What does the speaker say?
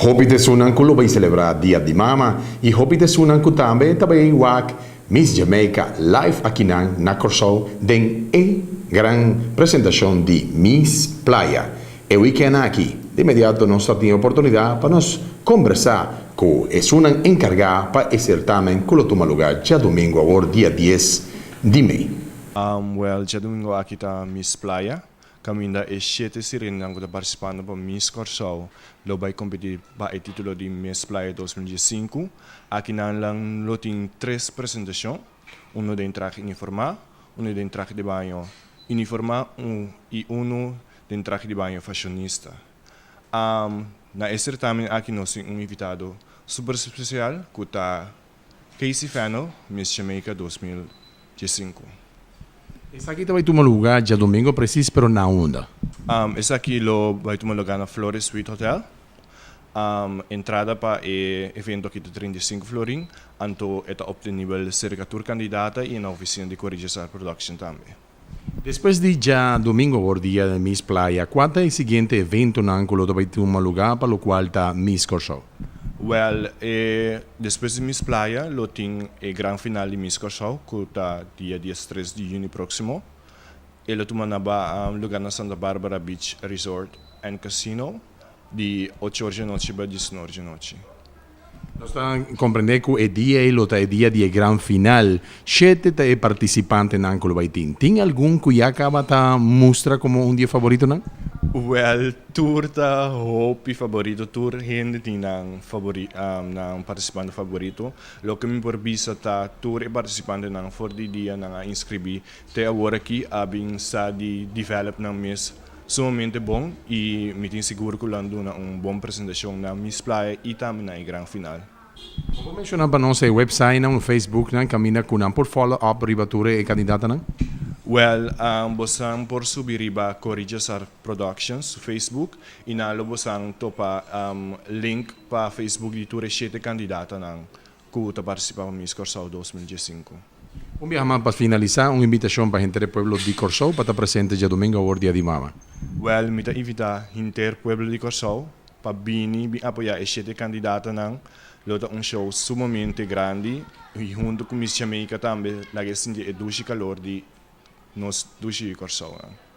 Hopi ta esunnan ku lo bai selebrá Dia di Mama i hopi ta esunnan ku tambe ta bai wak Miss Jamaica live akinan na Kòrsou den e gran presentashon di Miss Playa. E wikèn aki, di inmediato nos ta tin e oportunidat pa nos kombersá ku esunnan enkargá pa e sertamen ku lo tuma lugá djadumingu awor dia 10 di mei. Wèl, djadumingu aki ta Miss Playa, kaminda e shete sirenanan ku ta partisipando pa Miss Kòrsou lo bai kompetí pa e título di Miss Playa 2015. Aki nan lan lo tin tres presentashon, unu den trahe uniformá, unu den trahe di baño uniformá i unu den trahe di baño fashionista. Na e sertamen aki nos tin un invitado super spesial ku ta Casey Fennell, Miss Jamaica 2015. Esaki ta bai tuma lugá djadumingu presis, pero na unda? Esaki lo bai tuma lugá na Flores Suite Hotel. Entrada pa e evento aki ta 35 florin, anto e ta optenibel serka tur kandidata i na ofisina di Corrigesar Production tambe. Despues di djadumingu awor dia di Miss Playa, kua ta e siguiente eventonan ku lo ta bai tuma lugá pa lokual ta Miss Kòrsou? Wèl, e despues di Miss Playa lo tin e gran final di Miss Kòrsou ku ta dia 13 di yüni próksimo. E lo tuma na lugá na Santa Barbara Beach Resort and Casino di 8 or di anochi pa 19 or di anochi. Nos ta komprendé ku e dia ei lo ta e dia di e gran final. Shete ta e partisipantenan ku lo bai tin. Tin algun ku ya kaba ta mustra komo un di e favoritonan? Wèl, tur ta hopi favorito. Tur hende tin nan nan partisipante favorito. Loke mi por bisa ta tur e partisipantenan for di dia nan a inskribí te awor aki a bin sa di develop nan mes sumamente bon i mi tin sigur ku lo duna un bon presentashon na Miss Playa i tambe na e gran final. Bo por menshoná pa nos e websitenan òf Facebooknan kaminda ku nan por follow up riba tur e kandidatonan? Wèl, bosan por subi riba Corrigesar Productions su Facebook i nan lo bosan topa link pa Facebook di tur e shete kandidatonan ku ta partisipá pa Miss Kòrsou 2015. Un biaha mas pa finalisá, un invitashon pa henter e pueblo di Kòrsou pa ta presente djadumingu awor Dia di Mama. Wèl, mi ta invitá henter pueblo di Kòrsou pa bini bin apoyá e shete kandidatonan. Lo ta un show sumamente grandi i huntu ku Miss Jamaica tambe laga e sinti e dushi kalor di nos dushi Kòrsounan.